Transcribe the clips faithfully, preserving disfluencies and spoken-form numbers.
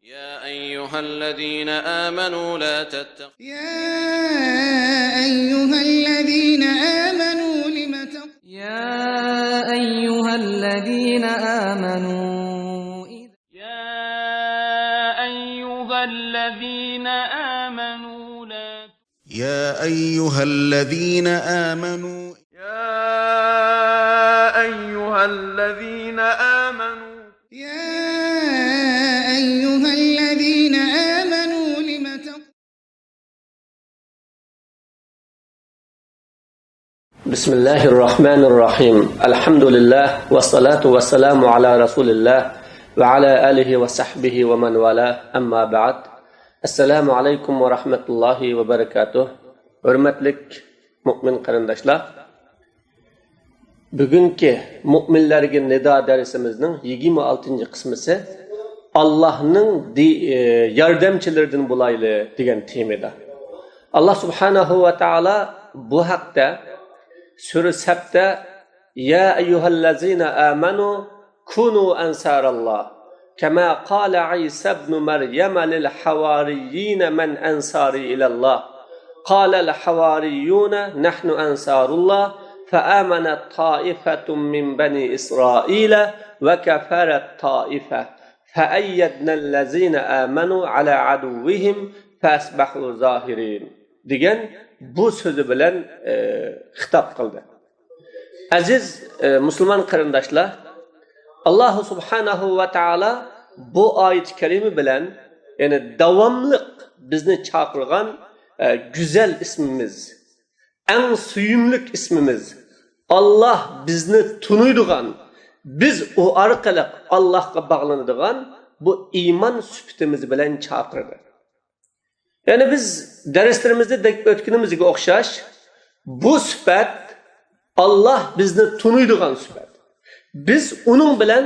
يا أيها الذين آمنوا لا تتخذوا يا أيها الذين آمنوا لم تق- يا أيها الذين آمنوا إذ- يا أيها الذين آمنوا لا يا أيها الذين آمنوا يا أيها الذين آمنوا يا أيها الذين آمنوا لم تق- بسم الله الرحمن الرحيم. الحمد لله والصلاة والسلام على رسول الله وعلى آله وصحبه ومن والاه. أما بعد. السلام عليكم ورحمة الله وبركاته. ھۆرمەتلىك مۇئمىن قېرىنداشلار، بۈگۈنكى مۇئمىنلەرگە نىدا دەرسىمىزنىڭ يىگىرمە ئالتىنچى قىسمىسى «ئاللاھنىڭ دى-، ئى، ياردەمچىلىرىدىن بولايلى» دېگەن تېمىدا. ئاللاھ سۇبھانەھۇ ۋە تائالا بۇ ھەقتە سۈرە سەبتە: يا أيها الذين آمنوا كونوا أنصار الله كما قال عيسى ابن مريم للحواريين من أنصاري إلى الله قال الحواريون نحن أنصار الله فآمنت طائفة من بني إسرائيل وكفرت طائفة فأيدنا الذين آمنوا على عدوهم فأصبحوا ظاهرين دېگەن بۇ سۆزى بىلەن، ئى، خىتاب قىلدى. ئەزىز، ئى، مۇسۇلمان قېرىنداشلار، ئاللاھ سۇبھانەھۇ ۋە تائالا بۇ ئايىتى كەرىمە بىلەن، يەنى داۋاملىق بىزنى چاقىرغان، ئى، گۈزەل ئىسمىمىز، ئەڭ سۆيۈملۈك ئىسمىمىز، ئاللاھ بىزنى تونۇيدىغان، بىز ئۇ ئارقىلىق ئاللاھقا باغلىنىدىغان بۇ ئىمان سۈپىتىمىز بىلەن چاقىردى. يەنى بىز دەرسلىرىمىزدە دەپ ئۆتكىنىمىزگە ئوخشاش، بۇ سۈپەت ئاللاھ بىزنى تونۇيدىغان سۈپەت. بىز ئۇنىڭ بىلەن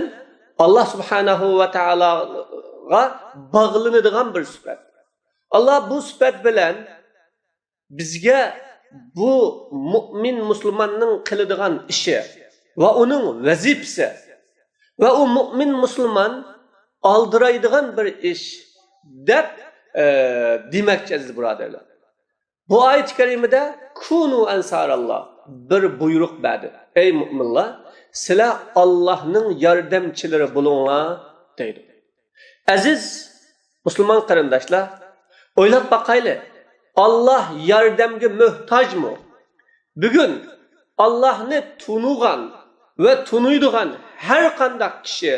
ئاللاھ سۇبھانەھۇ ۋە تائالاغا باغلىنىدىغان بىر سۈپەت. ئاللاھ بۇ سۈپەت بىلەن بىزگە بۇ مۇئمىن مۇسۇلماننىڭ قىلىدىغان ئىشى ۋە ئۇنىڭ ۋەزىپىسى ۋە ئۇ مۇئمىن مۇسۇلمان ئالدىرايدىغان بىر ئىش دەپ، ئە، دېمەكچى، ئەزىز بۇرادەرلەر. بۇ ئايەت كەرىمىدە «كۇنۇ ئەنساراللا» بىر بۇيرۇق بەردى. «ئەي مۇئمىنلار، سىلەر ئاللاھنىڭ ياردەمچىلىرى بولۇڭلار» دەيدۇ. ئەزىز مۇسۇلمان قېرىنداشلار، ئويلاپ باقايلى، ئاللاھ ياردەمگە موھتاجمۇ؟ بۈگۈن ئاللاھنى تونۇغان ۋە تونۇيدىغان ھەر قانداق كىشى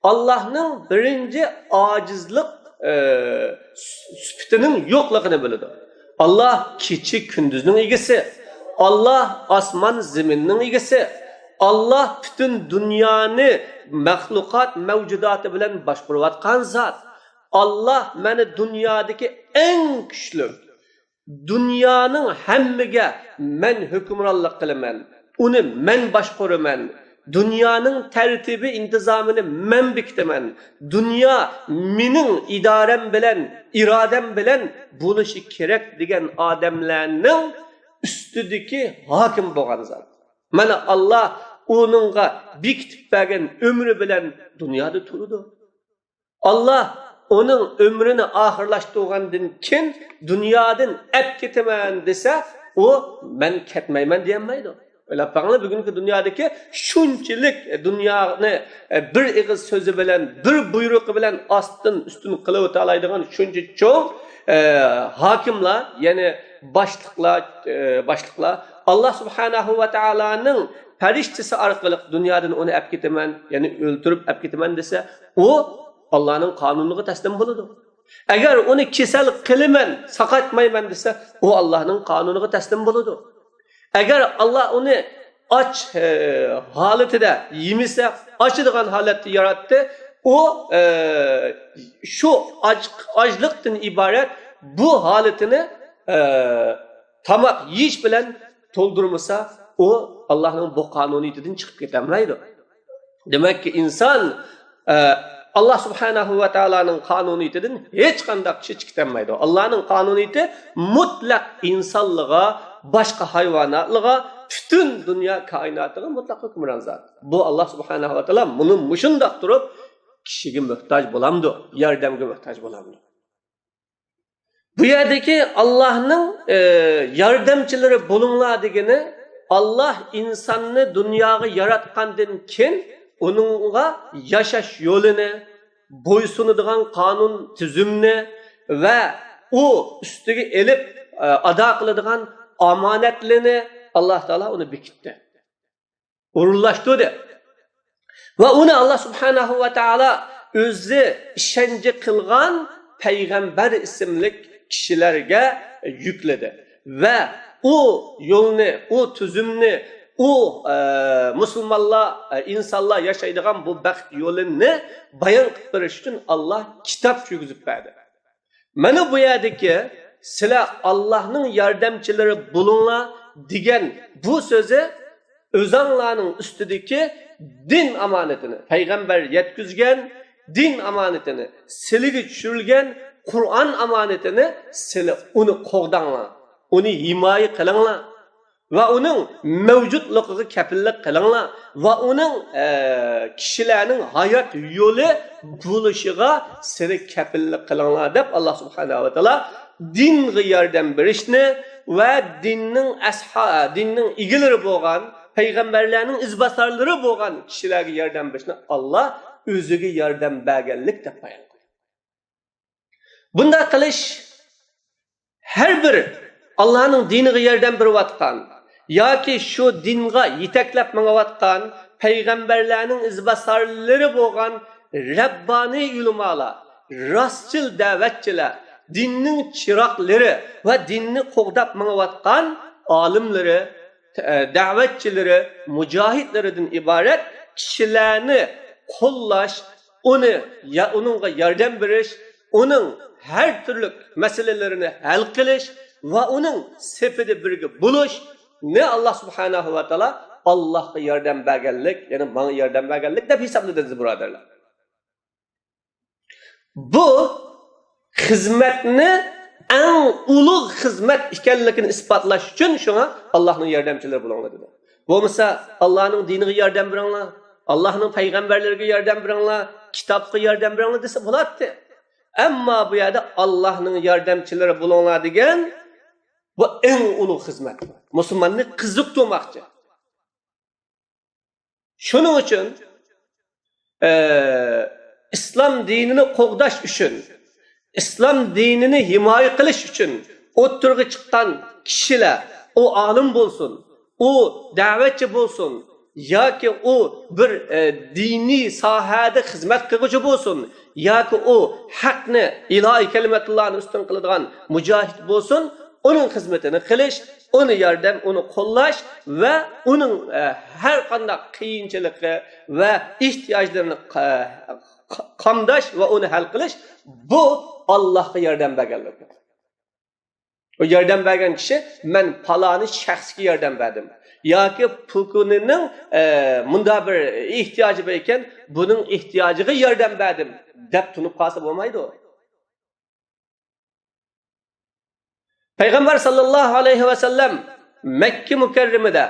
ئاللاھنىڭ بىرىنچى ئاجىزلىق، ئى، سۈپىتىنىڭ يوقلۇقىنى بىلىدۇ. ئاللاھ كېچە كۈندۈزنىڭ ئىگىسى، ئاللاھ ئاسمان زېمىننىڭ ئىگىسى، ئاللاھ پۈتۈن دۇنيانى مەخلۇقات مەۋجۇداتى بىلەن باشقۇرۇۋاتقان زات. ئاللاھ مانا دۇنيادىكى ئەڭ كۈچلۈك، دۇنيانىڭ ھەممىگە مەن ھۆكۈمرانلىق قىلىمەن، ئۇنى مەن باشقۇرىمەن، دۇنيانىڭ تەرتىپى ئىنتىزامىنى مەن بېكىتىمەن، دۇنيا مېنىڭ ئىدارەم بىلەن، ئىرادەم بىلەن بولۇشى كېرەك دېگەن ئادەملەرنىڭ ئۈستىدىكى ھاكىم بولغان زات. مانا ئاللاھ ئۇنىڭغا بېكىتىپ بەرگەن ئۆمرى بىلەن دۇنيادا تۇرىدۇ. ئاللاھ ئۇنىڭ ئۆمرىنى ئاخىرلاشتۇرغاندىن كېيىن دۇنيادىن ئەپ كېتىمەن دېسە، ئۇ مەن كەتمەيمەن دېيەلمەيدۇ. ئويلاپ بېقىڭلار، بۈگۈنكى دۇنيادىكى شۇنچىلىك دۇنيانى بىر ئېغىز سۆزى بىلەن، بىر بۇيرۇقى بىلەن ئاستىن ئۈستۈن قىلىۋېتەلەيدىغان شۇنچە چوڭ، ئە، ھاكىملار، يەنى باشلىقلار، ئە، باشلىقلار ئاللاھ سۇبھانەھۇ ۋە تائالانىڭ پەرىشتىسى ئارقىلىق دۇنيادىن ئۇنى ئەپ كېتىمەن، يەنى ئۆلتۈرۈپ ئەپ كېتىمەن دېسە، ئۇ ئاللاھنىڭ قانۇنىغا تەسلىم بولىدۇ. ئەگەر ئۇنى كېسەل قىلىمەن، ساقايتمايمەن دېسە، ئۇ ئاللاھنىڭ قانۇنىغا تەسلىم بولىدۇ. ئەگەر ئاللاھ ئۇنى ئاچ، ئە، ھالىتىدە يېمىسە، ئاچىدىغان ھالەتتە ياراتتى، ئۇ، ئە، شۇ ئاچ-، ئاچلىقتىن ئىبارەت بۇ ھالىتىنى، ئە، تاماق يېيىش بىلەن تولدۇرمىسا، ئۇ ئاللاھنىڭ بۇ قانۇنىيىتىدىن چىقىپ كېتەلمەيدۇ. دېمەككى، ئىنسان، ئە، ئاللاھ سۇبھانەھۇ ۋە تائالانىڭ قانۇنىيىتىدىن ھېچقانداق كىشى چىقىتەلمەيدۇ. ئاللاھنىڭ قانۇنىيىتى مۇتلەق ئىنسانلىغا، باشقا ھايۋاناتلىغا، پۈتۈن دۇنيا كائىناتىغا مۇتلەق ھۆكۈمران زات. بۇ ئاللاھ سۇبھانەھۇ ۋە تائالا بۇنى مۇشۇنداق تۇرۇپ، كىشىگە موھتاج بولامدۇ؟ ياردەمگە موھتاج بولامدۇ؟ بۇ يەردىكى ئاللاھنىڭ، ئە، ياردەمچىلىرى بولۇڭلار دېگىنى، ئاللاھ ئىنساننى دۇنياغا ياراتقاندىن كېيىن ئۇنىڭغا ياشاش يولىنى، بويسۇنىدىغان قانۇن تۈزۈمنى ۋە ئۇ ئۈستىگە ئېلىپ، ئە، ئادا قىلىدىغان ئامانەتلىرىنى ئاللاھ تائالا ئۇنى بېكىتتى، ئورۇنلاشتۇردى. ۋە ئۇنى ئاللاھ سۇبھانەھۇ ۋە تائالا ئۆزى ئىشەنچى قىلغان پەيغەمبەر ئىسىملىك كىشىلەرگە يۈكلىدى. ۋە ئۇ يولنى، ئۇ تۈزۈمنى، ئۇ، ئە، مۇسۇلمانلار، ئە، ئىنسانلار ياشايدىغان بۇ بەخت يولىنى بايان قىلىپ بېرىش ئۈچۈن ئاللاھ كىتاب كىرگۈزۈپ بەردى. مانا بۇ يەردىكى «سىلەر ئاللاھنىڭ ياردەمچىلىرى بولۇڭلار» دېگەن بۇ سۆزى ئۆزەڭلارنىڭ ئۈستىدىكى دىن ئامانىتىنى، پەيغەمبەر يەتكۈزگەن دىن ئامانىتىنى، سىلىگە چۈشۈرۈلگەن قۇرئان ئامانىتىنى سىلى ئۇنى قوغداڭلار، ئۇنى ھىمايە قىلىڭلار. ۋە ئۇنىڭ مەۋجۇتلۇقىغا كەپىللىك قىلىڭلار ۋە ئۇنىڭ، ئە، كىشىلەرنىڭ ھايات يولى بولۇشىغا سىلى كەپىللىك قىلىڭلار، دەپ ئاللاھ سۇبھانەھۇ ۋە تائالا دىنغا ياردەم بېرىشنى ۋە دىننىڭ ئەسھا-، دىننىڭ ئىگىلىرى بولغان، پەيغەمبەرلەرنىڭ ئىزباسارلىرى بولغان كىشىلەرگە ياردەم بېرىشنى ئاللاھ ئۆزىگە ياردەم بەرگەنلىك دەپ بايان قىلدى. بۇنداق قىلىش ھەر بىر ئاللانىڭ دىنىغا ياردەم بېرىۋاتقان ياكى شۇ دىنغا يېتەكلەپ مېڭىۋاتقان پەيغەمبەرلەرنىڭ ئىزباسارلىرى بولغان رەببانىي ئۆلىمالار، راستچىل دەۋەتچىلەر، دىننىڭ چىراغلىرى ۋە دىننى قوغداپ مېڭىۋاتقان ئالىملىرى، دەۋەتچىلىرى، مۇجاھىدلىرىدىن ئىبارەت كىشىلەرنى قوللاش، ئۇنى يا-، ئۇنىڭغا ياردەم بېرىش، ئۇنىڭ ھەر تۈرلۈك مەسىلىلىرىنى ھەل قىلىش ۋە ئۇنىڭ سېپىدە بىرگە بولۇشنى ئاللاھ سۇبھانەھۇ ۋە تائالا ئاللاھقا ياردەم بەرگەنلىك، يەنى ماڭا ياردەم بەرگەنلىك دەپ ھېسابلىدى، ئەزىز بۇرادەرلەر. بۇ خىزمەتنى ئەڭ ئۇلۇغ خىزمەت ئىكەنلىكىنى ئىسپاتلاش ئۈچۈن شۇڭا ئاللاھنىڭ ياردەمچىلىرى بولۇڭلار دېدى. بولمىسا ئاللاھنىڭ دىنىغا ياردەم بېرىڭلار، ئاللاھنىڭ پەيغەمبەرلىرىگە ياردەم بېرىڭلار، كىتابقا ياردەم بېرىڭلار دېسە بولاتتى. ئەمما بۇ يەردە ئاللاھنىڭ ياردەمچىلىرى بولۇڭلار دېگەن، بۇ ئەڭ ئۇلۇغ خىزمەت. مۇسۇلماننى قىزىقتۇرماقچى. شۇنىڭ ئۈچۈن، ئە، ئىسلام دىنىنى قوغداش ئۈچۈن، ئىسلام دىنىنى ھىمايە قىلىش ئۈچۈن ئوتتۇرىغا چىققان كىشىلەر، ئۇ ئالىم بولسۇن، ئۇ دەۋەتچى بولسۇن ياكى ئۇ بىر، ئە، دىنىي ساھەدە خىزمەت قىلغۇچى بولسۇن ياكى ئۇ ھەقنى، ئىلاھىي كەلىمەتۇللانى ئۈستۈن قىلىدىغان مۇجاھىد بولسۇن، ئۇنىڭ خىزمىتىنى قىلىش، ئۇنى ياردەم، ئۇنى قوللاش ۋە ئۇنىڭ، ئە، ھەر قانداق قىيىنچىلىقى ۋە ئېھتىياجلىرىنى قا-، قا-، قامداش ۋە ئۇنى ھەل قىلىش، بۇ ئاللاھقا ياردەم بەرگەنلىك. ئۇ ياردەم بەرگەن كىشى، مەن پالانى شەخسكە ياردەم بەردىم ياكى پۇلانىنىڭ، ئە، مۇنداق بىر ئېھتىياجى بار ئىكەن، بۇنىڭ ئېھتىياجىغا ياردەم بەردىم دەپ تونۇپ قالسا بولمايدۇ. پەيغەمبەر ساللاللاھۇ ئەلەيھى ۋەسەللەم مەككە مۇكەررىمىدە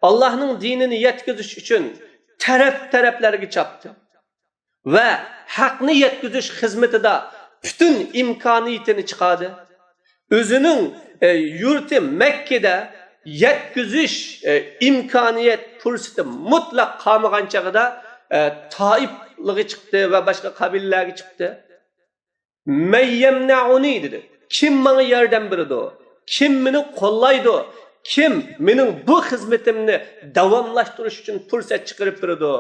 ئاللاھنىڭ دىنىنى يەتكۈزۈش ئۈچۈن تەرەپ-تەرەپلەرگە چاپتى ۋە ھەقنى يەتكۈزۈش خىزمىتىدا پۈتۈن ئىمكانىيىتىنى چىقاردى. ئۆزىنىڭ، ئە، يۇرتى مەككىدە يەتكۈزۈش، ئە، ئىمكانىيەت پۇرسىتى مۇتلەق قالمىغان چېغىدا، ئە، تائىپلىغا چىقتى ۋە باشقا قەبىلىلەرگە چىقتى. مەن يەمنەئۇنى دېدى. كىم ماڭا ياردەم بېرىدۇ؟ كىم مېنى قوللايدۇ؟ كىم مېنىڭ بۇ خىزمىتىمنى داۋاملاشتۇرۇش ئۈچۈن پۇرسەت چىقىرىپ بېرىدۇ؟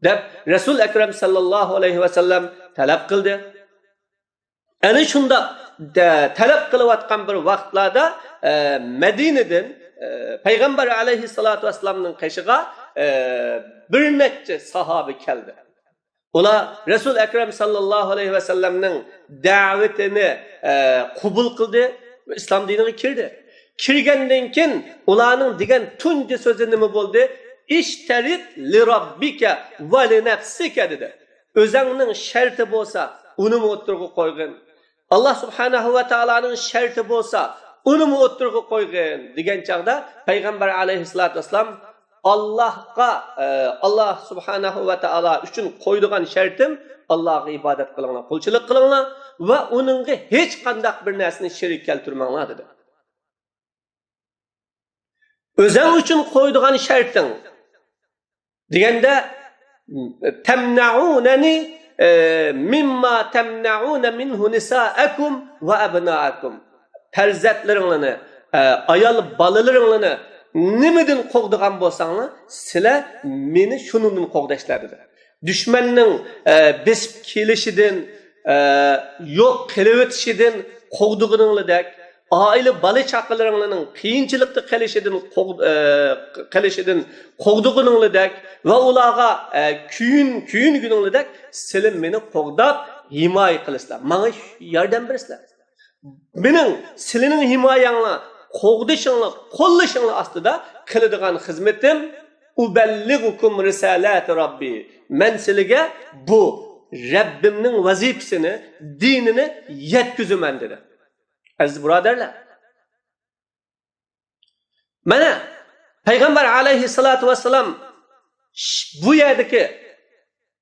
دەپ رەسۇل ئەكرەم ساللاللاھۇ ئەلەيھى ۋەسەللەم تەلەپ قىلدى. ئەنە شۇنداق دە-، تەلەپ قىلىۋاتقان بىر ۋاقىتلاردا، ئە، مەدىنىدىن، ئە، پەيغەمبەر ئەلەيھىسسالاتۇ ۋەسسالامنىڭ قېشىغا، ئە، بىر نەچچە ساھابە كەلدى. ئۇلار رەسۇل ئەكرەم ساللاللاھۇ ئەلەيھى ۋەسەللەمنىڭ دەۋىتىنى، ئە، قوبۇل قىلدى ۋە ئىسلام دىنىغا كىردى. كىرگەندىن كېيىن ئۇلارنىڭ دېگەن تۇنجى سۆزى نېمە بولدى؟ «ئىشتەرىت لىراببىكە ۋە لىنەپسىكە» دېدى. ئۆزەڭنىڭ شەرتى بولسا، ئۇنىمۇ ئوتتۇرىغا قويغىن. ئاللا سۇبھانەھۇ ۋە تائالانىڭ شەرتى بولسا، ئۇنىمۇ ئوتتۇرىغا قويغىن، دېگەن چاغدا پەيغەمبەر ئەلەيھىسسالاتۇ ۋەسسالام ئاللاھقا، ئە، ئاللاھ سۇبھانەھۇ ۋە تائالا ئۈچۈن قويىدىغان شەرتىم، ئاللاھقا ئىبادەت قىلىڭلار، قۇلچىلىق قىلىڭلار ۋە ئۇنىڭغا ھېچقانداق بىر نەرسىنى شېرىك كەلتۈرمەڭلار، دېدى. ئۆزۈڭ ئۈچۈن قويىدىغان شەرتىڭ دېگەندە، تەمنەئۇنەنى، ئە، مىمما تەمنەئۇنە مىنھۇ نىسائەكۇم ۋە ئەبنائەكۇم. پەرزەنتلىرىڭلارنى، ئە، ئايال بالىلىرىڭلارنى نېمىدىن قوغدىغان بولساڭلار، سىلەر مېنى شۇنىڭدىن قوغداڭلار، دېدى. دۈشمەننىڭ، ئە، بېسىپ كېلىشىدىن، ئە، يوق قىلىۋېتىشىدىن قوغدىغىنىڭلاردەك، ئائىلە بالا چاقىلىرىڭلارنىڭ قىيىنچىلىقتا قېلىشىدىن قوغ-، ئە، قېلىشىدىن قوغدىغىنىڭلاردەك ۋە ئۇلارغا، ئە، كۆيۈن-، كۆيۈنگىنىڭلاردەك سىلەر مېنى قوغداپ ھىمايە قىلىسىلەر، ماڭا ياردەم بېرىسىلەر. مېنىڭ سىلىنىڭ ھىمايەڭلار، قوغدىشىڭلار، قوللىشىڭلار ئاستىدا قىلىدىغان خىزمىتىم، ئۇبەللىغۇكۇم رىسالاتى رەببى. مەن سىلىگە بۇ رەببىمنىڭ ۋەزىپىسىنى، دىنىنى يەتكۈزىمەن، دېدى. ئەزىز بۇرادەرلەر، مانا، پەيغەمبەر ئەلەيھىسسالاتۇ ۋەسسالام ش-، بۇ يەردىكى،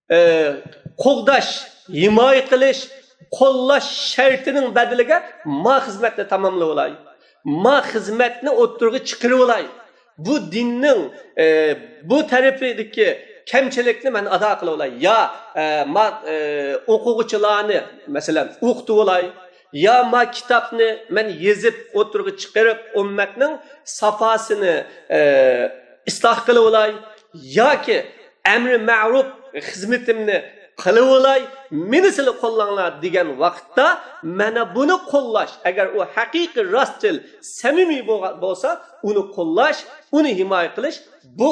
ئە، قوغداش، ھىمايە قىلىش، قوللاش شەرتىنىڭ بەدىلىگە ما خىزمەتنى تاماملىۋالاي، ما خىزمەتنى ئوتتۇرىغا چىقىرىۋالاي. بۇ دىننىڭ، ئە، بۇ تەرىپىدىكى كەمچىلىكنى مەن ئادا قىلىۋالاي. يا، ئە، ما، ئە، ئوقۇغۇچىلارنى، مەسىلەن، ئوقۇتۇۋالاي. يا ما كىتابنى مەن يېزىپ ئوتتۇرىغا چىقىرىپ، ئۈممەتنىڭ ساپاسىنى، ئە، ئىسلاھ قىلىۋالاي. ياكى ئەمرى مەرۇپ خىزمىتىمنى قىلىۋالاي، مېنى سىلى قوللاڭلار دېگەن ۋاقىتتا، مانا بۇنى قوللاش، ئەگەر ئۇ ھەقىقىي، راستچىل، سەمىمىي بولغا-، بولسا، ئۇنى قوللاش، ئۇنى ھىمايە قىلىش، بۇ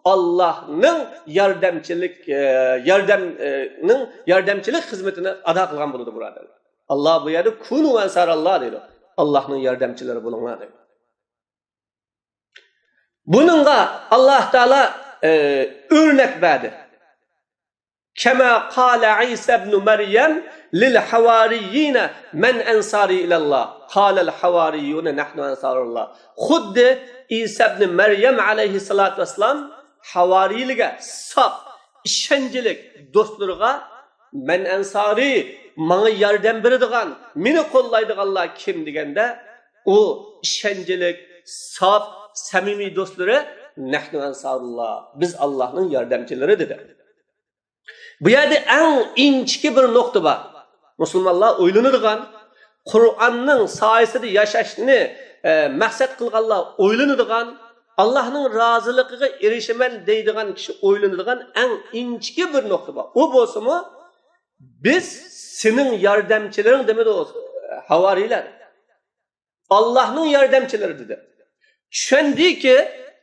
ئاللاھنىڭ ياردەمچىلىك، ئە، ياردەم، ئە، نىڭ ياردەمچىلىك خىزمىتىنى ئادا قىلغان بولىدۇ، بۇرادەرلەر. ئاللاھ بۇ يەردە كۇنۇ ئەنساراللاھ دەيدۇ. ئاللاھنىڭ ياردەمچىلىرى بولۇڭلار دەيدۇ. بۇنىڭغا ئاللاھ تائالا، ئە، ئۆرنەك بەردى. كەما قالە ئىسا ئىبنۇ مەريەم لىل ھەۋارىييىنە مەن ئەنسارى ئىلەللاھ. قالەل ھەۋارىييۇنە نەھنۇ ئەنسارۇللاھ. خۇددى ئىسا ئىبنى مەريەم ئەلەيھىسسالاتۇ ۋەسسالام ھەۋارىيلىرىگە، ساپ، ئىشەنچلىك دوستلىرىغا، مەن ئەنسارى، ماڭا ياردەم بېرىدىغان، مېنى قوللايدىغانلار كىم دېگەندە، ئۇ ئىشەنچلىك، ساپ، سەمىمىي دوستلىرى، نەھنۇ ئەنسارۇللاھ، بىز ئاللاھنىڭ ياردەمچىلىرى، دېدى. بۇ يەردە ئەڭ ئىنچىكە بىر نۇقتا بار. مۇسۇلمانلار ئويلىنىدىغان، قۇرئاننىڭ سايىسىدا ياشاشنى، ئە، مەقسەت قىلغانلار ئويلىنىدىغان، ئاللاھنىڭ رازىلىقىغا ئېرىشىمەن دەيدىغان كىشى ئويلىنىدىغان ئەڭ ئىنچىكە بىر نۇقتا بار. ئۇ بولسىمۇ، بىز سېنىڭ ياردەمچىلىرىڭ دېمىدى ئۇ ھاۋارىيلار. ئاللاھنىڭ ياردەمچىلىرى دېدى. چۈشەندىكى،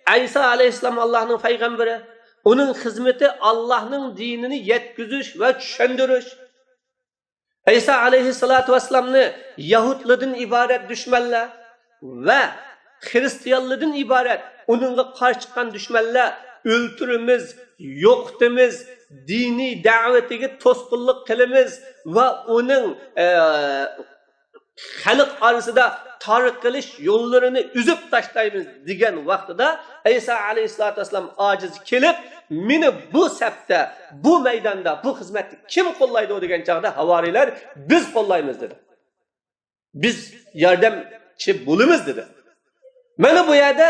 ئەيسا ئەلەيھىسسالام ئاللاھنىڭ پەيغەمبىرى، ئۇنىڭ خىزمىتى ئاللاھنىڭ دىنىنى يەتكۈزۈش ۋە چۈشەندۈرۈش. ئەيسا ئەلەيھىسسالاتۇ ۋەسسالامنى يەھۇدلىدىن ئىبارەت دۈشمەنلەر ۋە خىرىستىيانلىدىن ئىبارەت ئۇنىڭغا قارشى چىققان دۈشمەنلەر ئۆلتۈرىمىز، يوقىتىمىز، دىنىي دەۋىتىگە توسقۇنلۇق قىلىمىز ۋە ئۇنىڭ، ئە، خەلق ئارىسىدا تارقىلىش يوللىرىنى ئۈزۈپ تاشلايمىز دېگەن ۋاقتىدا، ئەيسا ئەلەيھىسسالاتۇ ۋەسسالام ئاجىز كېلىپ، مېنى بۇ سەپتە، بۇ مەيداندا، بۇ خىزمەتتە كىم قوللايدۇ دېگەن چاغدا، ھاۋارىيلار، بىز قوللايمىز دېدى. بىز ياردەمچى بولىمىز دېدى. مانا بۇ يەردە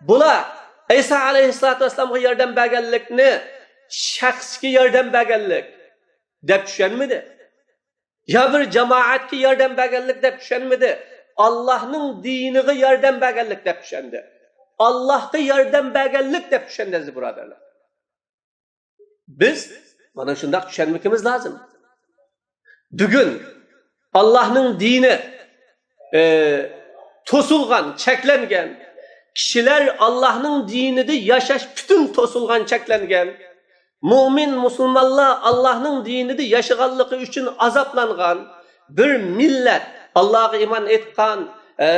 بۇلار ئەيسا ئەلەيھىسسالاتۇ ۋەسسالامغا ياردەم بەرگەنلىكنى شەخسكە ياردەم بەرگەنلىك دەپ چۈشەنمىدى. يا بىر جامائەتكە ياردەم بەرگەنلىك دەپ چۈشەنمىدى. ئاللاھنىڭ دىنىغا ياردەم بەرگەنلىك دەپ چۈشەندى. ئاللاھقا ياردەم بەرگەنلىك دەپ چۈشەندى، ئەزىز بۇرادەرلەر. بىز مانا شۇنداق چۈشەنمىكىمىز لازىم. بۈگۈن ئاللاھنىڭ دىنى، ئى، توسۇلغان، چەكلەنگەن. كىشىلەر ئاللاھنىڭ دىنىدا ياشاش پۈتۈن توسۇلغان، چەكلەنگەن. مۇئمىن مۇسۇلمانلار ئاللاھنىڭ دىنىدا ياشىغانلىقى ئۈچۈن ئازابلانغان بىر مىللەت، ئاللاھقا ئىمان ئېيتقان، ئە،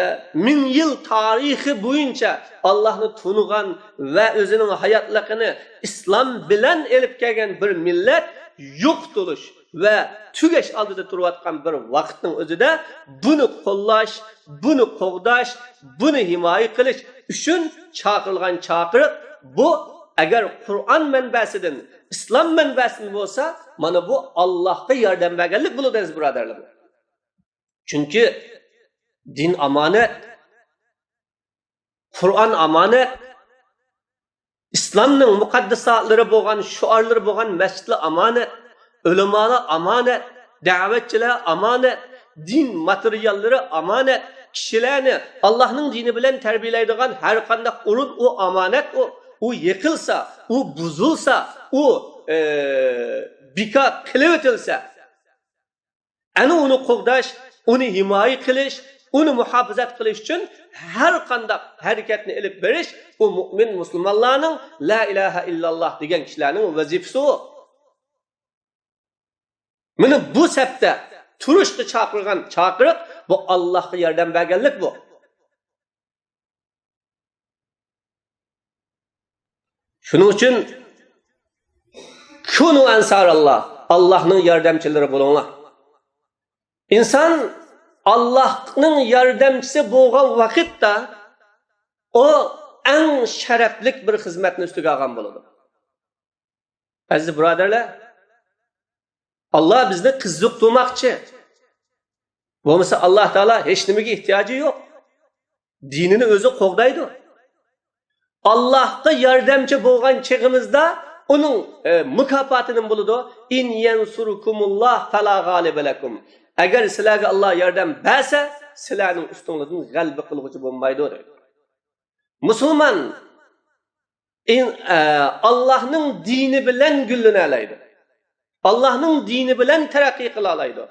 مىڭ يىل تارىخى بويىچە ئاللاھنى تونۇغان ۋە ئۆزىنىڭ ھاياتلىقىنى ئىسلام بىلەن ئېلىپ كەلگەن بىر مىللەت يوقىتىلىش ۋە تۈگەش ئالدىدا تۇرۇۋاتقان بىر ۋاقىتنىڭ ئۆزىدە بۇنى قوللاش، بۇنى قوغداش، بۇنى ھىمايە قىلىش ئۈچۈن چاقىرىلغان چاقىرىق بۇ ئەگەر قۇرئان مەنبەسىدىن، ئىسلام مەنبەسىدىن بولسا، مانا بۇ ئاللاھقا ياردەم بەرگەنلىك بولىدۇ، ئەزىز بۇرادەرلەر. چۈنكى دىن ئامانەت، قۇرئان ئامانەت، ئىسلامنىڭ مۇقەددەساتلىرى بولغان، شوئارلىرى بولغان مەسچىتلەر ئامانەت، ئۆلىمالار ئامانەت، دەۋەتچىلەر ئامانەت، دىن ماتېرىياللىرى ئامانەت، كىشىلەرنى ئاللاھنىڭ دىنى بىلەن تەربىيەلەيدىغان ھەر قانداق ئورۇن ئۇ ئامانەت، ئۇ، ئۇ يىقىلسا، ئۇ بۇزۇلسا، ئۇ، ئە، بىكار قىلىۋېتىلسە، ئەنە ئۇنى قوغداش، ئۇنى ھىمايە قىلىش، ئۇنى مۇھاپىزەت قىلىش ئۈچۈن ھەر قانداق ھەرىكەتنى ئېلىپ بېرىش، بۇ مۇئمىن مۇسۇلمانلارنىڭ، لا ئىلاھە ئىللاللاھ دېگەن كىشىلەرنىڭ ۋەزىپىسى ئۇ. مانا بۇ سەپتە تۇرۇشقا چاقىرغان چاقىرىق، بۇ ئاللاھقا ياردەم بەرگەنلىك بۇ. شۇنىڭ ئۈچۈن، كۇنۇ ئەنساراللاھ، ئاللاھنىڭ ياردەمچىلىرى بولۇڭلار. ئىنسان ئاللاھنىڭ ياردەمچىسى بولغان ۋاقىتتا، ئۇ ئەڭ شەرەپلىك بىر خىزمەتنى ئۈستىگە ئالغان بولىدۇ. ئەزىز بۇرادەرلەر، ئاللاھ بىزنى قىزىقتۇرماقچى. بولمىسا ئاللاھ تائالا ھېچ نېمىگە ئېھتىياجى يوق. دىنىنى ئۆزى قوغدايدۇ. ئاللاھقا ياردەمچى بولغان چېغىمىزدا ئۇنىڭ، ئە، مۇكاپاتى نېمە بولىدۇ؟ «ئىن يەنسۇركۇمۇللاھ فەلا غالىبە لەكۇم.» ئەگەر سىلەرگە ئاللاھ ياردەم بەرسە، سىلەرنىڭ ئۈستۈڭلىدىن غەلىبە قىلغۇچى بولمايدۇ، دەيدۇ. مۇسۇلمان ئىن-، ئە، ئاللاھنىڭ دىنى بىلەن گۈللىنەلەيدۇ. ئاللاھنىڭ دىنى بىلەن تەرەققىي قىلالايدۇ.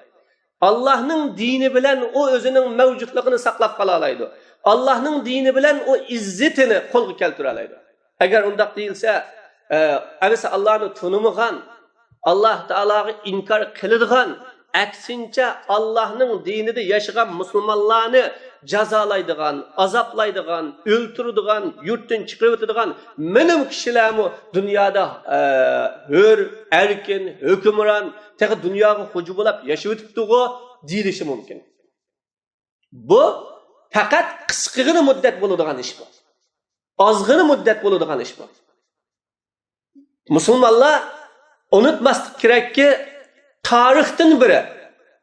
ئاللاھنىڭ دىنى بىلەن ئۇ ئۆزىنىڭ مەۋجۇتلۇقىنى ساقلاپ قالالايدۇ. ئاللاھنىڭ دىنى بىلەن ئۇ ئىززىتىنى قولغا كەلتۈرەلەيدۇ. ئەگەر ئۇنداق دېيىلسە، ئە، ئەمىسە ئاللاھنى تونۇمىغان، ئاللاھ تائالاغا ئىنكار قىلىدىغان، ئەكسىنچە، ئاللاھنىڭ دىنىدا ياشىغان مۇسۇلمانلارنى جازالايدىغان، ئازابلايدىغان، ئۆلتۈرىدىغان، يۇرتتىن چىقىرىۋېتىدىغان مېنىڭ كىشىلەرمۇ دۇنيادا، ئە، ھۆر، ئەركىن، ھۆكۈمران، تېخى دۇنياغا خوجا بولاپ ياشىۋېتىپتىغۇ دېيىلىشى مۇمكىن. بۇ پەقەت قىسقىغىنە مۇددەت بولىدىغان ئىش بۇ. ئازغىنە مۇددەت بولىدىغان ئىش بۇ. مۇسۇلمانلار ئۇنتۇماسلىق كېرەككى، تارىختىن بېرى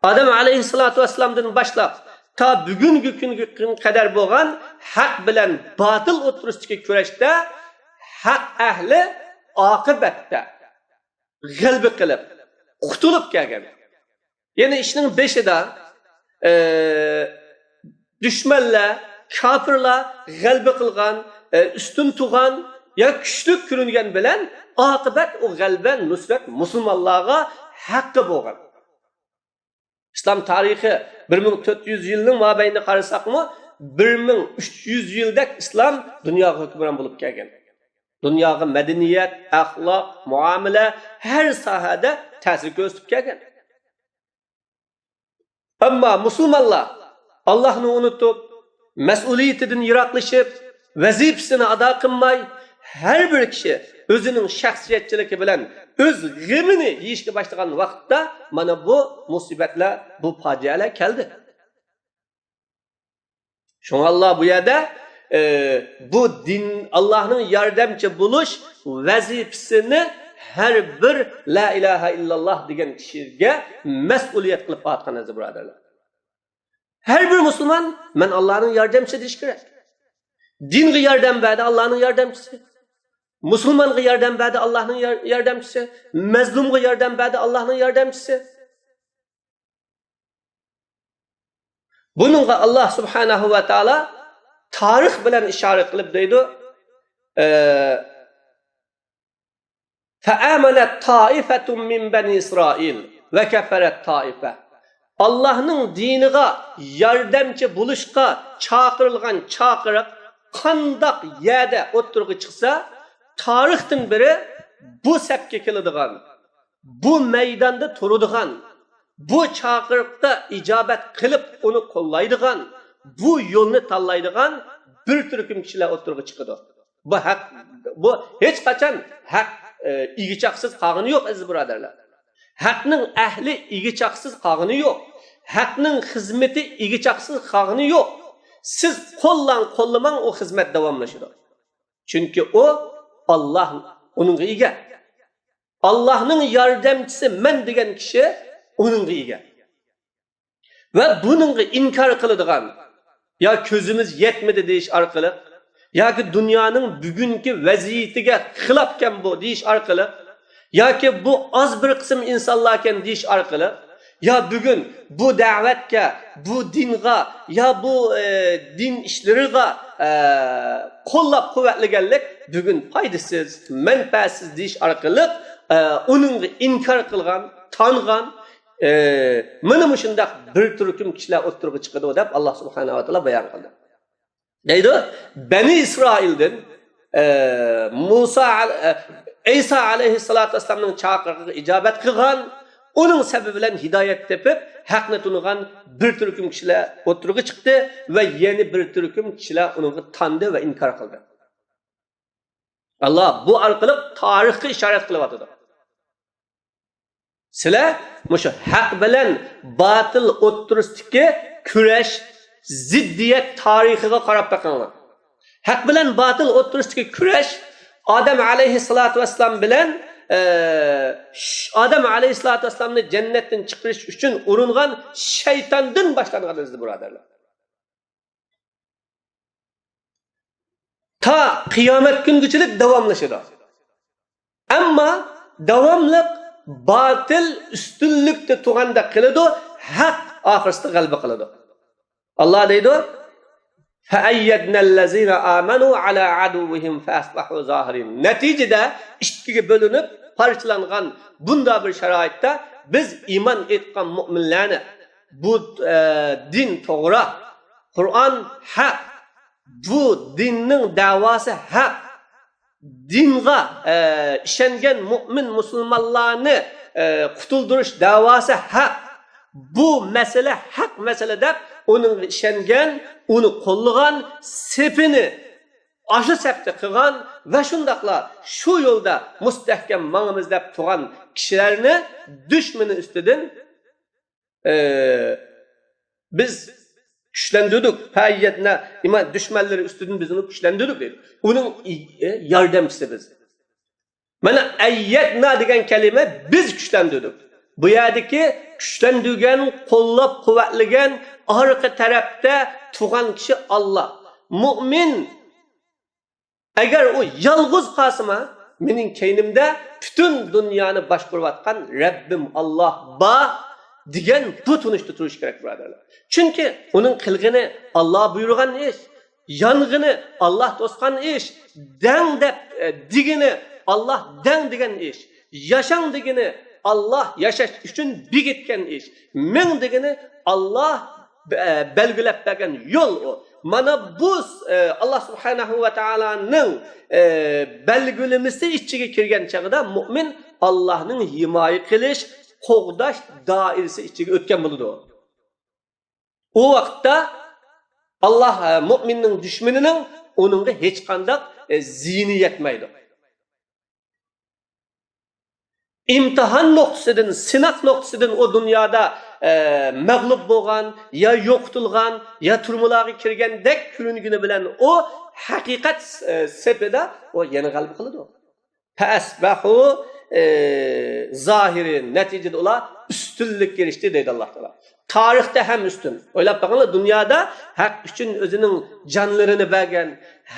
ئادەم ئەلەيھىسسالاتۇ ۋەسسالامدىن باشلاپ تا بۈگۈنكى كۈنگە قەدەر بولغان ھەق بىلەن باتىل ئوتتۇرىسىدىكى كۈرەشتە ھەق ئەھلى ئاقىۋەتتە غەلىبە قىلىپ، قۇتۇلۇپ كەلگەن. يەنى ئىشنىڭ بېشىدا، ئە، دۈشمەنلەر، كاپىرلار غەلىبە قىلغان، ئە، ئۈستۈن تۇرغان يا كۈچلۈك كۆرۈنگەن بىلەن، ئاقىۋەت ئۇ غەلىبە، نۇسرەت مۇسۇلمانلارغا ھەققە بولغان. ئىسلام تارىخى بىر مىڭ تۆت يۈز يىلنىڭ مابەينىدە قارىساقمۇ، بىر مىڭ ئۈچ يۈز يىلدەك ئىسلام دۇنياغا ھۆكۈمران بولۇپ كەلگەن. دۇنياغا مەدەنىيەت، ئەخلاق، مۇئامىلە، ھەر ساھەدە تەسىر كۆرسىتىپ كەلگەن. ئەمما مۇسۇلمانلار ئاللاھنى ئۇنتۇپ، مەسئۇلىيىتىدىن يىراقلىشىپ، ۋەزىپىسىنى ئادا قىلماي، ھەر بىر كىشى ئۆزىنىڭ شەخسىيەتچىلىكى بىلەن ئۆز غېمىنى يېيىشكە باشلىغان ۋاقىتتا، مانا بۇ مۇسىبەتلەر، بۇ پاجىئەلەر كەلدى. شۇڭا ئاللا بۇ يەردە، ئە، بۇ دىن، ئاللانىڭ ياردەمچى بولۇش ۋەزىپىسىنى ھەر بىر لا ئىلاھە ئىللاللا دېگەن كىشىگە مەسئۇلىيەت قىلىپ قويۇۋاتقان، ئەزىز بۇرادەرلەر. ھەر بىر مۇسۇلمان، مەن ئاللانىڭ ياردەمچىسى دېيىش كېرەك. دىنغا ياردەم بەردى ئاللانىڭ ياردەمچىسى. مۇسۇلمانغا ياردەم بەردى ئاللانىڭ يار-، ياردەمچىسى. مەزلۇمغا ياردەم بەردى ئاللانىڭ ياردەمچىسى. بۇنىڭغا ئاللا سۇبھانەھۇ ۋە تائالا تارىخ بىلەن ئىشارە قىلىپ دەيدۇ، ئە، فَآمَنَتْ طَائِفَةٌ مِّن بَنِي إِسْرَائِيلَ وَكَفَرَتْ طَائِفَةٌ. ئاللانىڭ دىنىغا ياردەمچى بولۇشقا چاقىرىلغان چاقىرىق قانداق يەردە ئوتتۇرىغا چىقسا، تارىختىن بېرى بۇ سەپكە كېلىدىغان، بۇ مەيداندا تۇرىدىغان، بۇ چاقىرىققا ئىجابەت قىلىپ، ئۇنى قوللايدىغان، بۇ يولنى تاللايدىغان بىر تۈركۈم كىشىلەر ئوتتۇرىغا چىقىدۇ. بۇ ھەق، بۇ ھېچقاچان ھەق، ئە، ئىگە چاقسىز قالغىنى يوق، ئەزىز بۇرادەرلەر. ھەقنىڭ ئەھلى ئىگە چاقسىز قالغىنى يوق. ھەقنىڭ خىزمىتى ئىگە چاقسىز قالغىنى يوق. سىز قوللاڭ، قوللىماڭ، ئۇ خىزمەت داۋاملىشىدۇ. چۈنكى ئۇ ئاللاھ ئۇنىڭغا ئىگە. ئاللاھنىڭ ياردەمچىسى مەن دېگەن كىشى ئۇنىڭغا ئىگە. ۋە بۇنىڭغا ئىنكار قىلىدىغان، يا كۆزىمىز يەتمىدى دېيىش ئارقىلىق، ياكى دۇنيانىڭ بۈگۈنكى ۋەزىيىتىگە خىلاپكەن بۇ دېيىش ئارقىلىق، ياكى بۇ ئاز بىر قىسىم ئىنسانلاركەن دېيىش ئارقىلىق، يا بۈگۈن بۇ دەۋەتكە، بۇ دىنغا، يا بۇ، ئە، دىن ئىشلىرىغا، ئە، قوللاپ قۇۋۋەتلىگەنلىك بۈگۈن پايدىسىز، مەنپەئەتسىز دېيىش ئارقىلىق، ئە، ئۇنىڭغا ئىنكار قىلغان، تانغان، ئە، مانا مۇشۇنداق بىر تۈركۈم كىشىلەر ئوتتۇرىغا چىقىدۇ دەپ ئاللاھ سۇبھانەھۇ ۋە تائالا بايان قىلدى. دەيدۇ، بەنى ئىسرائىلدىن، ئە، مۇسا ئەل-، ئە، ئەيسا ئەلەيھىسسالاتۇ ۋەسسالامنىڭ چاقىرىقىغا ئىجابەت قىلغان، ئۇنىڭ سەۋەبى بىلەن ھىدايەت تېپىپ، ھەقنى تونۇغان بىر تۈركۈم كىشىلەر ئوتتۇرىغا چىقتى ۋە يەنە بىر تۈركۈم كىشىلەر ئۇنىڭغا تاندى ۋە ئىنكار قىلدى. ئاللاھ بۇ ئارقىلىق تارىخقا ئىشارەت قىلىۋاتىدۇ. سىلەر مۇشۇ ھەق بىلەن باتىل ئوتتۇرىسىدىكى كۈرەش، زىددىيەت تارىخىغا قاراپ بېقىڭلار. ھەق بىلەن باتىل ئوتتۇرىسىدىكى كۈرەش ئادەم ئەلەيھىسسالاتۇ ۋەسسالام بىلەن، ئە، ش-، ئادەم ئەلەيھىسسالاتۇ ۋەسسالامنى جەننەتتىن چىقىرىش ئۈچۈن ئۇرۇنغان شەيتاندىن باشلانغان، ئەزىز بۇرادەرلەر. تا قىيامەت كۈنگىچىلىك داۋاملىشىدۇ. ئەمما داۋاملىق باتىل ئۈستۈنلۈكتە تۇرغاندەك قىلىدۇ، ھەق ئاخىرسىدا غەلىبە قىلىدۇ. ئاللاھ دەيدۇ، فَأَيَّدْنَا الَّذِينَ آمَنُوا عَلَىٰ عَدُوِّهِمْ فَأَصْبَحُوا ظَاهِرِينَ. نەتىجىدە ئىككىگە بۆلۈنۈپ، پارچىلانغان بۇنداق بىر شارائىتتا بىز ئىمان ئېيتقان مۆمىنلەرنى، بۇ، ئە، دىن توغرا، قۇرئان ھەق، بۇ دىننىڭ دەۋاسى ھەق، دىنغا، ئە، ئىشەنگەن مۆمىن مۇسۇلمانلارنى، ئە، قۇتۇلدۇرۇش دەۋاسى ھەق، بۇ مەسىلە ھەق مەسىلە دەپ ئۇنىڭغا ئىشەنگەن، ئۇنى قوللىغان، سېپىنى ئاشۇ سەپتە قىلغان ۋە شۇنداقلا شۇ يولدا مۇستەھكەم ماڭىمىز دەپ تۇرغان كىشىلەرنى دۈشمىنى ئۈستىدىن، ئى، بىز كۈچلەندۈردۇق. پەييەتنە، ئىمان دۈشمەنلىرى ئۈستىدىن بىز ئۇنى كۈچلەندۈردۇق دەيدۇ. ئۇنىڭ، ئى، ياردەمچىسى بىز. مانا، ئەييەتنا دېگەن كەلىمە بىز كۈچلەندۈردۇق. بۇ يەردىكى كۈچلەندۈرگەن، قوللاپ قۇۋۋەتلىگەن، ئارقا تەرەپتە تۇرغان كىشى ئاللا. مۆمىن ئەگەر ئۇ يالغۇز قالسىما، مېنىڭ كەينىمدە پۈتۈن دۇنيانى باشقۇرۇۋاتقان رەببىم ئاللا بار دېگەن بۇ تونۇشتا تۇرۇش كېرەك، بۇرادەرلەر. چۈنكى ئۇنىڭ قىلغىنى ئاللا بۇيرۇغان ئىش، يانغىنى ئاللا توسقان ئىش، دەڭ دەپ، ئە، دېگىنى ئاللا دەڭ دېگەن ئىش، ياشاڭ دېگىنى ئاللا ياشاش ئۈچۈن بېكىتكەن ئىش، مېڭ دېگىنى ئاللا بە-، بەلگىلەپ بەرگەن يول ئۇ. مانا بۇ، ئى، ئاللا سۇبھانەھۇ ۋە تائالانىڭ، ئى، بەلگىلىمىسى ئىچىگە كىرگەن چېغىدا مۆمىن ئاللانىڭ ھىمايە قىلىش، قوغداش دائىرىسى ئىچىگە ئۆتكەن بولىدۇ. ئۇ ۋاقىتتا ئاللا، ئى، مۆمىننىڭ دۈشمىنىنىڭ ئۇنىڭغا ھېچقانداق، ئى، زىيىنى يەتمەيدۇ. ئىمتىھان نۇقتىسىدىن، سىناق نۇقتىسىدىن ئۇ دۇنيادا، ئە، مەغلۇپ بولغان، يا يوقىتىلغان، يا تۈرمىلارغا كىرگەندەك كۆرۈنگىنى بىلەن ئۇ ھەقىقەت، ئە، سېپىدا ئۇ يەنە غەلىبە قىلىدۇ. فەئەسبەھۇ، ئە، زاھىرىن. نەتىجىدە ئۇلار ئۈستۈنلۈككە ئېرىشتى دەيدۇ ئاللا تائالا. تارىختا ھەم ئۈستۈن. ئويلاپ بېقىڭلار، دۇنيادا ھەق ئۈچۈن ئۆزىنىڭ جانلىرىنى بەرگەن،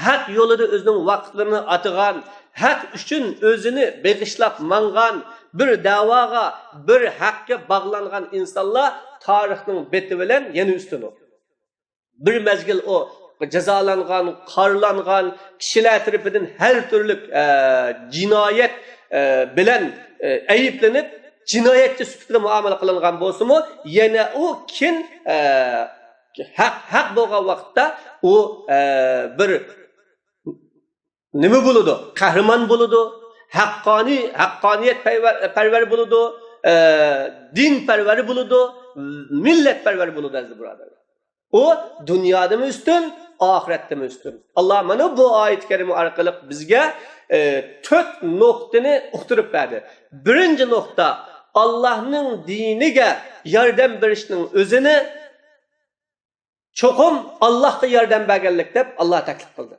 ھەق يولىدا ئۆزىنىڭ ۋاقىتلىرىنى ئاتىغان، ھەق ئۈچۈن ئۆزىنى بېغىشلاپ ماڭغان، بىر دەۋاغا، بىر ھەققە باغلانغان ئىنسانلار تارىخنىڭ بېتى بىلەن يەنە ئۈستۈن. بىر مەزگىل ئۇ جازالانغان، قارىلانغان، كىشىلەر تەرىپىدىن ھەر تۈرلۈك، ئە، جىنايەت، ئە، بىلەن، ئە، ئەيىبلىنىپ، جىنايەتچى سۈپىتىدە مۇئامىلە قىلىنغان بولسىمۇ، يەنە ئۇ كېيىن، ئە، ھەق، ھەق بولغان ۋاقىتتا ئۇ، ئە، بىر نېمە بولىدۇ؟ قەھرىمان بولىدۇ، ھەققانىي، ھەققانىيەت پەرۋەر، پەرۋەر بولىدۇ، ئە، دىن پەرۋەر بولىدۇ، مىللەت پەرۋەر بولىدۇ، ئەزىز بۇرادەرلەر. ئۇ دۇنيادىمۇ ئۈستۈن، ئاخىرەتتىمۇ ئۈستۈن. ئاللا مانا بۇ ئايەت كەرىمە ئارقىلىق بىزگە، ئى، تۆت نۇقتىنى ئۇقتۇرۇپ بەردى. بىرىنچى نۇقتا، ئاللانىڭ دىنىگە ياردەم بېرىشنىڭ ئۆزىنى چوقۇم ئاللاھقا ياردەم بەرگەنلىك دەپ ئاللا تەكلىپ قىلدى.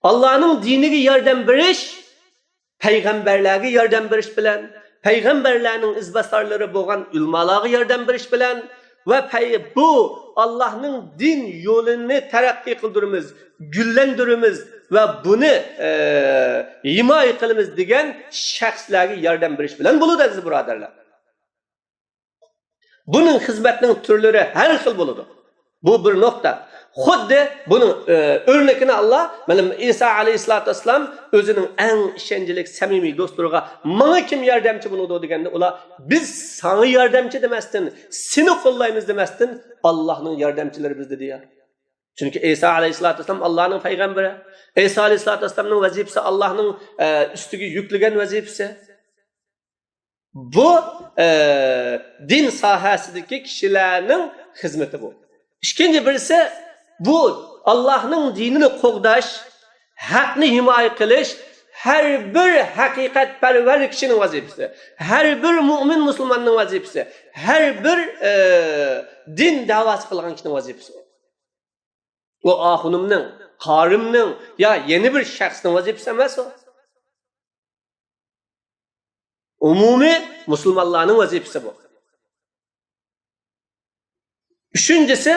ئاللانىڭ دىنىگە ياردەم بېرىش، پەيغەمبەرلەرگە ياردەم بېرىش بىلەن، پەيغەمبەرلەرنىڭ ئىزباسارلىرى بولغان ئۆلىمالارغا ياردەم بېرىش بىلەن ۋە پەي-، بۇ ئاللانىڭ دىن يولىنى تەرەققىي قىلدۇرىمىز، گۈللەندۈرىمىز ۋە بۇنى، ئە، ھىمايە قىلىمىز دېگەن شەخسلەرگە ياردەم بېرىش بىلەن بولىدۇ، ئەزىز بۇرادەرلەر. بۇنىڭ خىزمەتنىڭ تۈرلىرى ھەر خىل بولىدۇ. بۇ بىر نۇقتا. خۇددى بۇنىڭ، ئە، ئۆرنىكىنى ئاللا، مانا ئىسا ئەلەيھىسسالاتۇ ۋەسسالام ئۆزىنىڭ ئەڭ ئىشەنچلىك، سەمىمىي دوستلىرىغا، «ماڭا كىم ياردەمچى بولىدۇ؟» دېگەندە، ئۇلار، «بىز ساڭا ياردەمچى» دېمەستىن، «سېنى قوللايمىز» دېمەستىن، «ئاللانىڭ ياردەمچىلىرى بىز» دېدى يا. چۈنكى ئىسا ئەلەيھىسسالاتۇ ۋەسسالام ئاللانىڭ پەيغەمبىرى. ئىسا ئەلەيھىسسالاتۇ ۋەسسالامنىڭ ۋەزىپىسى ئاللانىڭ، ئە، ئۈستىگە يۈكلىگەن ۋەزىپىسى. بۇ، ئە، دىن ساھەسىدىكى كىشىلەرنىڭ خىزمىتى بۇ. ئىككىنچى بىرسى، بۇ ئاللانىڭ دىنىنى قوغداش، ھەقنى ھىمايە قىلىش ھەر بىر ھەقىقەتپەرۋەر كىشىنىڭ ۋەزىپىسى، ھەر بىر مۆمىن مۇسۇلماننىڭ ۋەزىپىسى، ھەر بىر، ئە، دىن دەۋاسى قىلغان كىشىنىڭ ۋەزىپىسى. ئۇ ئاخۇنۇمنىڭ، قارىمنىڭ يا يەنە بىر شەخسنىڭ ۋەزىپىسى ئەمەس ئۇ. ئومۇمىي مۇسۇلمانلارنىڭ ۋەزىپىسى بۇ. ئۈچىنچىسى،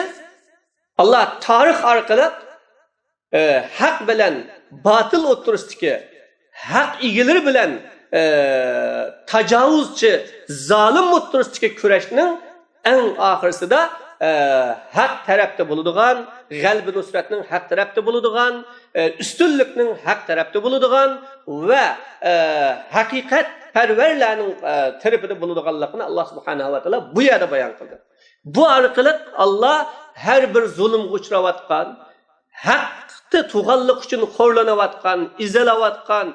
ئاللا تارىخ ئارقىلىق، ئە، ھەق بىلەن باتىل ئوتتۇرىسىدىكى، ھەق ئىگىلىرى بىلەن، ئە، تاجاۋۇزچى، زالىم ئوتتۇرىسىدىكى كۈرەشنىڭ ئەڭ ئاخىرسىدا، ئە، ھەق تەرەپتە بولىدىغان، غەلىبە نۇسرەتنىڭ ھەق تەرەپتە بولىدىغان، ئە، ئۈستۈنلۈكنىڭ ھەق تەرەپتە بولىدىغان ۋە، ئە، ھەقىقەتپەرۋەرلەرنىڭ، ئە، تەرىپىدە بولىدىغانلىقىنى ئاللا سۇبھانەھۇ ۋە تائالا بۇ يەردە بايان قىلدى. بۇ ئارقىلىق ئاللا ھەر بىر زۇلۇمغا ئۇچراۋاتقان، ھەقتە تۇغانلىق ئۈچۈن خورلىنىۋاتقان، ئېزىلىۋاتقان،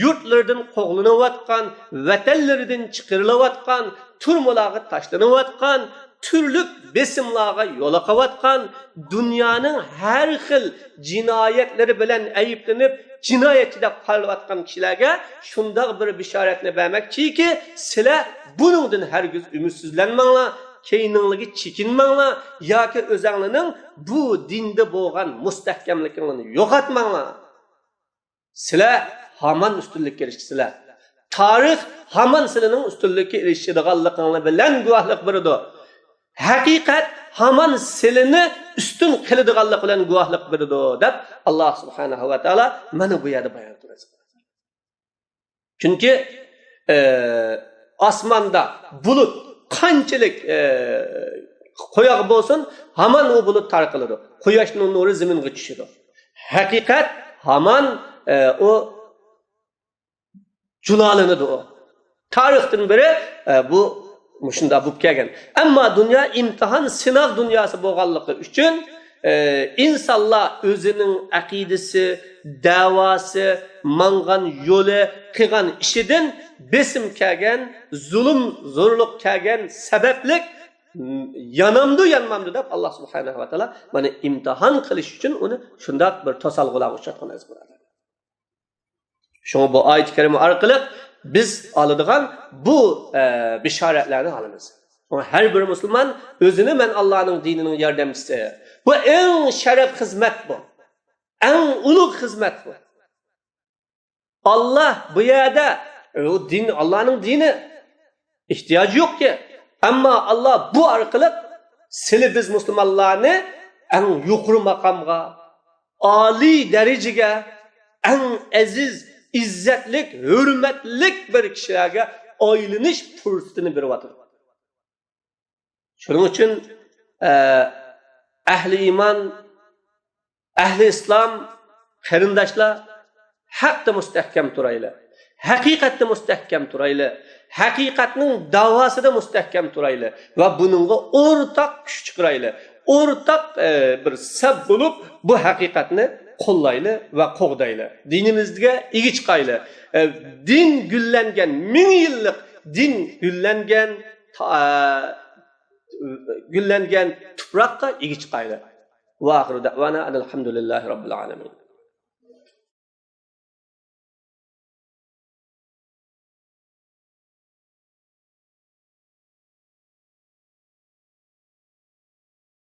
يۇرتلىرىدىن قوغلىنىۋاتقان، ۋەتەنلىرىدىن چىقىرىلىۋاتقان، تۈرمىلەرگە تاشلىنىۋاتقان، تۈرلۈك بېسىملارغا يولۇقۇۋاتقان، دۇنيانىڭ ھەر خىل جىنايەتلىرى بىلەن ئەيىبلىنىپ، جىنايەتچى دەپ قارىلىۋاتقان كىشىلەرگە شۇنداق بىر بېشارەتنى بەرمەكچىكى، سىلەر بۇنىڭدىن ھەرگىز ئۈمىدسىزلەنمەڭلار، كەينىڭلارغا چېكىنمەڭلار ياكى ئۆزەڭلارنىڭ بۇ دىندا بولغان مۇستەھكەملىكىڭلارنى يوقاتماڭلار. سىلەر ھامان ئۈستۈنلۈككە ئېرىشىسىلەر. تارىخ ھامان سىلەرنىڭ ئۈستۈنلۈككە ئېرىشىدىغانلىقىڭلار بىلەن گۇۋاھلىق بېرىدۇ. ھەقىقەت ھامان سىلىنى ئۈستۈن قىلىدىغانلىق بىلەن گۇۋاھلىق بېرىدۇ، دەپ ئاللا سۇبھانەھۇ ۋە تائالا مانا بۇ يەردە بايان قىلدى. چۈنكى، ئە، ئاسماندا بۇلۇت قانچىلىك، ئە، قويۇق بولسۇن، ھامان ئۇ بۇلۇت تارقىلىدۇ. قۇياشنىڭ نۇرى زېمىنغا چۈشىدۇ. ھەقىقەت ھامان، ئە، ئۇ جۇلالىنىدۇ ئۇ. تارىختىن بېرى، ئە، بۇ مۇشۇنداق بولۇپ كەلگەن. ئەمما دۇنيا ئىمتىھان، سىناق دۇنياسى بولغانلىقى ئۈچۈن، ئە، ئىنسانلار ئۆزىنىڭ ئەقىدىسى، دەۋاسى، ماڭغان يولى، قىلغان ئىشىدىن بېسىم كەلگەن، زۇلۇم، زورلۇق كەلگەن سەۋەبلىك، يانامدۇ، يانمامدۇ دەپ، ئاللا سۇبھانەھۇ ۋە تائالا مانا ئىمتىھان قىلىش ئۈچۈن ئۇنى شۇنداق بىر توسالغۇلارغا ئۇچراتقان، ئەزىز بۇرادەر. شۇڭا بۇ ئايەت كەرىمە ئارقىلىق بىز ئالىدىغان بۇ، ئە، بېشارەتلەرنى ئالىمىز. شۇڭا ھەر بىر مۇسۇلمان ئۆزىنى مەن ئاللانىڭ دىنىنىڭ ياردەمچىسى. بۇ ئەڭ شەرەپ خىزمەت بۇ. ئەڭ ئۇلۇغ خىزمەت بۇ. ئاللا بۇ يەردە، ئۇ دىن، ئاللانىڭ دىنى. ئېھتىياجى يوقكى. ئەمما ئاللا بۇ ئارقىلىق سىلى بىز مۇسۇلمانلارنى ئەڭ يۇقىرى ماقامغا، ئالىي دەرىجىگە، ئەڭ ئەزىز، ئىززەتلىك، ھۆرمەتلىك بىر كىشىلەرگە ئايلىنىش پۇرسىتىنى بېرىۋاتىدۇ. شۇنىڭ ئۈچۈن، ئە، ئەھلى ئىمان، ئەھلى ئىسلام قېرىنداشلار، ھەقتە مۇستەھكەم تۇرايلى. ھەقىقەتتە مۇستەھكەم تۇرايلى. ھەقىقەتنىڭ داۋاسىدا مۇستەھكەم تۇرايلى ۋە بۇنىڭغا ئورتاق كۈچ چىقىرايلى. ئورتاق، ئە، بىر سەپ بولۇپ، بۇ ھەقىقەتنى قوللايلى ۋە قوغدايلى. دىنىمىزگە ئىگە چىقايلى. ئە، دىن گۈللەنگەن، مىڭ يىللىق دىن گۈللەنگەن، تا-، ئە، گۈللەنگەن تۇپراققا ئىگە چىقايلى. ۋە ئاخىرۇ دەئۋانا ئەنىل ھەمدۇلىللاھى رەببىل ئالەمىن.